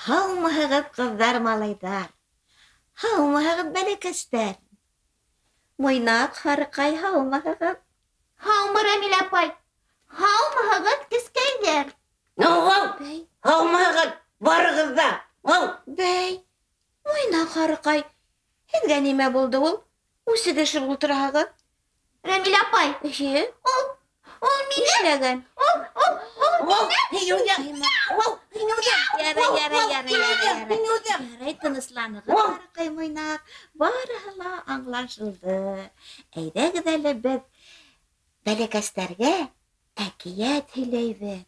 Һаумыһығыҙ, ҡыҙҙар, малайҙар. Һаумыһығыҙ, бәләкәстәр. Муйнаҡ, Һарыҡай, һаумыһығыҙ. Һаумы, Рәмилә апай. Һаумыһығыҙ, кескәйҙәр. Һаумыһығыҙ, барығыҙ ҙа. Бәй, Муйнаҡ, Һарыҡай, һеҙгә нимә булды ул? Үсегешеп ултыраһығыҙ. Рәмилә апай. Эйе. Ул мине Нишләгән? Ул Ярай, тынысланығыҙ, Һарыҡай, Муйнаҡ. Барыһы ла аңлашылды. Әйҙәгеҙ әле беҙ бәләкәстәргә әкиәт һөйләйбеҙ.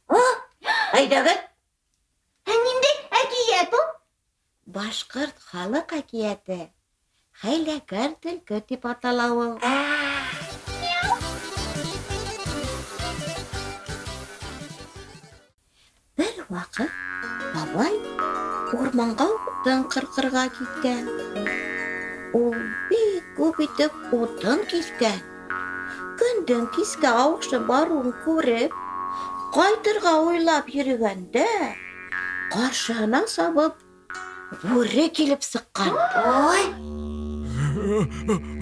Әйҙәгеҙ. Ә ниндәй әкиәт ул? Башҡорт халыҡ әкиәте. Хәйләкәр төлкө тип атала ул. Бер ваҡыт бабай урманға утын ҡырҡырға киткән. Ул бик күп итеп утын киҫкән. Көндөң кискә ауышып барыуын күреп, ҡайтырға уйлап йөрөгәндә, ҡаршыһына сабып бүре килеп сыҡҡан. Ой!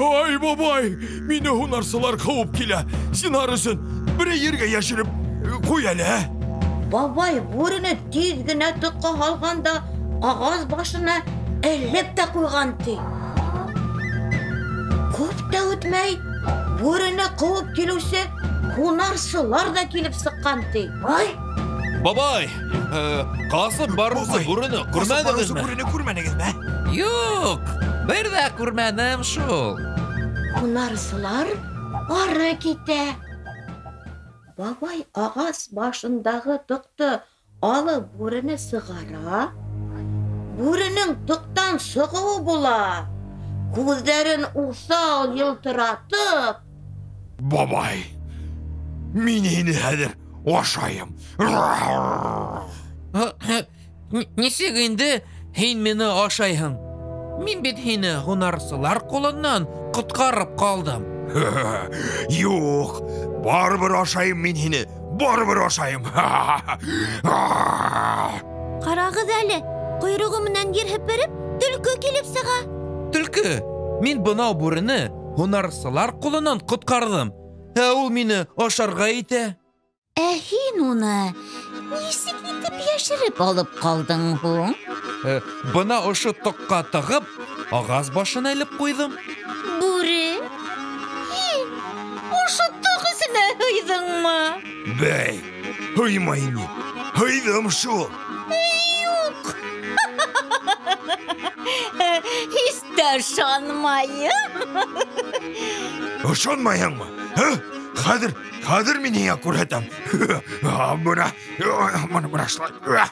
Ай, бабай, мине һунарсылар ҡыуып килә. Зинһар өсөн берәй ергә йәшереп ҡуй әле, ә? Бабай бүрене тиҙ генә тоҡҡа һалған да ағас башына элеп тә ҡуйған, ти. Күп тә үтмәй, бүрене ҡыуып килеүсе һунарсылар ҙа килеп сыҡҡан, ти. Ай! Бабай, ҡасып барыусы Бабай, бүрене ҡасып күрмәнегеҙме? барыусы бүрене күрмәнегеҙме? Юҡ, бер ҙә күрмәнем шул. Һунарсылар ары китә. Бабай ағас башындағы тоҡто алып бүрене сығара. Бүренең тоҡтан сығыуы була. Күҙҙәрен уҫал йылтыратып. Бабай, мин һине хәҙер ашайым. Нисек инде һин мине ашайһың? Мин бит һине һунарсылар ҡулынан ҡотҡарып ҡалдым. Юҡ, барыбер ашайым мин һине, барыбер ашайым. Ҡарағыҙ әле, ҡойроғо менән ер һепереп, төлкө килеп сыға. Төлкө, мин бынау бүрене һунарсылар ҡулынан ҡотҡарҙым. Ә ул мине ашарға итә. Ә һин уны нисек итеп йәшереп алып ҡалдың һуң? Бына ошо тоҡҡа тығып, ағас башына элеп ҡуйҙым. Бүре, һин ошо тоҡ эсенә һыйҙыңмы? Бәй, һыймай ни, һыйҙым шул. Юҡ. Һис тә ышанмайым. Ышанмайһыңмы? Һы? Хәҙер мин һиңә күрһәтәм. Бына, бына, бына шулай.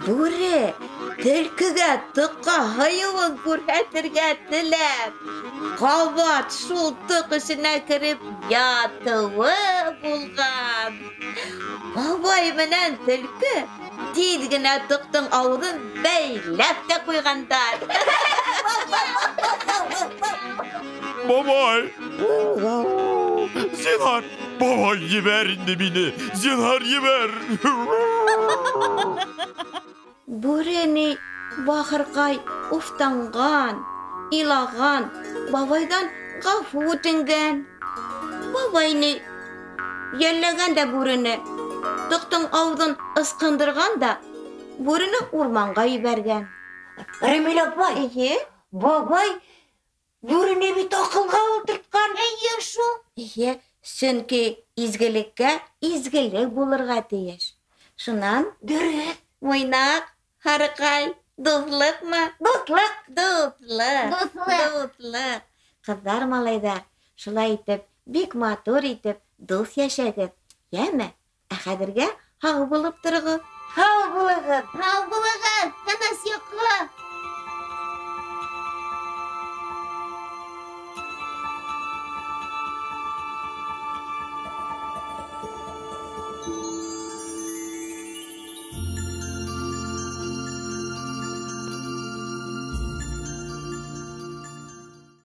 Бүре төлкөгә тоҡҡа һыйыуын күрһәтергә теләп, ҡабат шул тоҡ эсенә кереп ятыуы булған. Бабай менән төлкө тиҙ генә тоҡтоң ауыҙын бәйләп тә ҡуйғандар. Бабай! Зинһар, бабай, ебәр инде мине. Зинһар, ебәр. Бүре ни, бахырҡай, уфтанған, илаған, бабайҙан ғәфү үтенгән. Бабай ни, йәлләгән дә бүрене, тоҡтоң ауыҙын ысҡындырған да бүрене урманға ебәргән. Рәмилә апай, Эйе. бабай бүрене бит аҡылға ултыртҡан. Эйе шул. Эйе, сөнки изгелеккә изгелек булырға тейеш. Шунан Дөрөҫ. Муйнаҡ, Һарыҡай, дуҫлыҡмы? Дуҫлыҡ. Дуҫлыҡ. Дуҫлыҡ. Дуҫлыҡ. Ҡыҙҙар, малайҙар, шулай итеп, бик матур итеп дуҫ йәшәгеҙ. Йәме? Ә хәҙергә һау булып тороғоҙ. Һау булығыҙ. Һау булығыҙ.